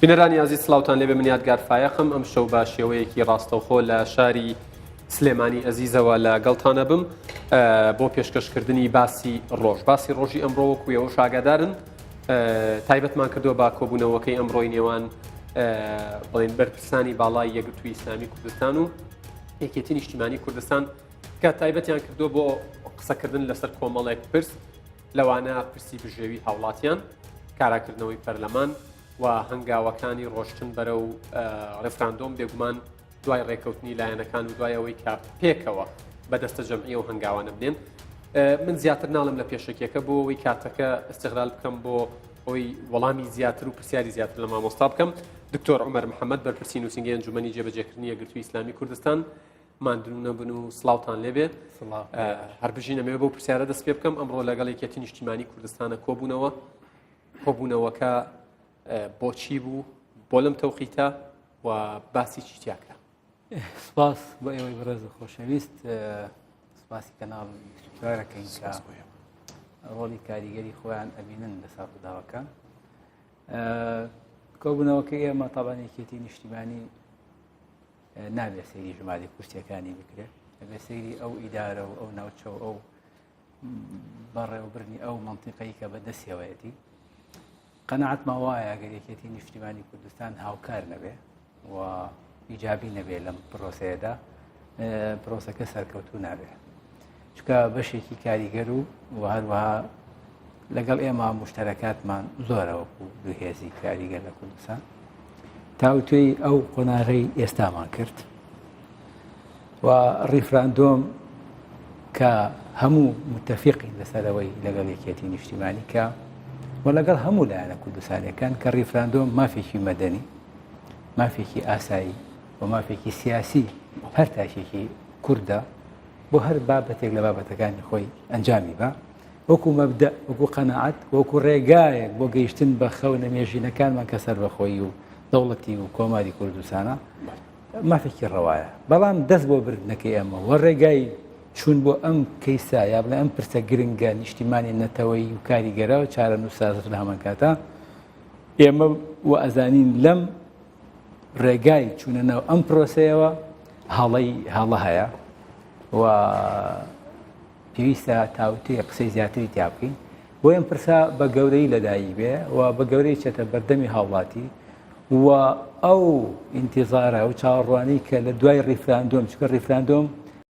بینەرانی ئازیز سڵاوتان لێبێ من یادگار فایەقم ئەم شەو بە شێوەیەکی ڕاستەوخۆ لە شاری سلێمانی ئەزیزەوە لە گەڵتانە بم بۆ پێشکەشکردنی باسی ڕۆژ باسی ڕۆژی ئەمڕۆ وەکو ئێوە شاگادارن تایبەتمان کردووە بە کۆبوونەوەکەی ئەمڕۆی نێوان بڵێن بەرپرسانی باڵای یەکگرتووی ئیسلامی کوردستان و یەکێتی نیشتیمانی کوردستان کە تایبەتیان کردووە بۆ قسەکردن لەسەر کۆمەڵێک پرس لەوانە پرسی بژێوی هاوڵاتیان، کاراکردنەوەی پەرلەمان و هەنگاوەکانی ڕۆشتن بەرەو ڕێفراندۆم بێگومان دوای ڕێکەوتنی لایەنەکان و دوای ئەوەی کە پێکەوە بە دەستە جەمعی و هەنگاوانە بنێن من زیاتر ناڵم لە پێشەکیەکە بۆ ئەوەی کاتەکە استغلال بکەم بۆ ئەوی وەڵامی زیاتر و پرسیاری زیاتر لە مامۆستا بکەم دکتۆر عمر محەممەد بەرپرسی نووسنگەی ئەنجومەنی جێبەجێکردنی یەکگرتووی ئیسلامی کوردستان ماندوو نەبن و سڵاوتان لێبێ هەر بژین ئەمەوێ بەو پرسیارە دەست پێ بکەم ئەمڕۆ لەگەڵ یەکێتی نیشتیمانی کوردستانە کۆبوونەوە کۆبوونەوەکە بۆچی بوو بۆ لەم تەوقیتە و باسی چی تیاکرا سپاس بۆ ئێوەی بەڕێز و خۆشەویست سپاسی کەناڵ چوارەکەین کە ڕۆڵی کاریگەری خۆیان ئەبینن لەسەر ڕووداوەکە کۆبوونەوەکە ئێمە تاوان یەکێتی نیشتیمانی نابێت سەیری ژمارەی کورسیەکانی بکرێت ئەبێ سەیری ئەو ئیدارە و ئەو ناوچە و ئەو بەڕێوەبردنی ئەو منتیقەی کە بەدەستیەوەیەتی قەنەعەتمان وایە ئەگەر یەکێتی نیشتیمانی کوردستان هاوکار نەبێ و ئیجابی نەبێ لەم پرۆسەیەدا پرۆسەکە سەرکەوتوو نابێ چکە بەشێکی کاریگەر و و هەروەها لەگەڵ ئێمە مشتەرەکاتمان زۆرە وەکو دوو هێزی کاریگەر لە کوردستان تاوتوێی ئەو قۆناغەی ئێستامان کرد و ڕیفراندۆم کە هەموو متفقین لەسەرەوەی لەگەڵ یەکێتی نیشتیمانی کە و لەگەڵ هەموو لایەنە کوردستانیەکان کە ڕیفراندۆم مافێکی مەدەنی مافێکی ئاسایی و مافێکی سیاسی هەر تاکێکی کوردە بۆ هەر بابەتێک لە بابەتەکانی خۆی ئەنجامی بە وەکو مەبدە وەکو قەنەعەت وەکو ڕێگایەک بۆ گەیشتن بە خەونە مێژینەکانمان کە سەربەخۆیی و دەوڵەتی و کۆماری کوردستانە مافێکی ڕەوایە بەڵام دەست بۆ بردنەکەی ئەمە وە ڕێگای چوون بۆ ئەم کەیسە یا بڵێ ئەم پرسە گرنگە نیشتیمانی نەتەوەیی و کاریگەرە و چارەنووسسازە لە هەمان کاتا ئێمە و ئەزانین لەم ڕێگای چوونە ناو ئەم پرۆسەیەوە هەڵەی هەڵە هەیە و پێویستە تاوتێ قسەی زیاتری تیا بکەین بۆ ئەم پرسە بە گەورەی لەدایک بێ و بە گەورەی چێتە بەردەمی هاوڵاتی و ئەو ئینتیزارە و چاوەڕوانی کە لە دوای ڕیفراندۆم چکە ڕیفراندۆم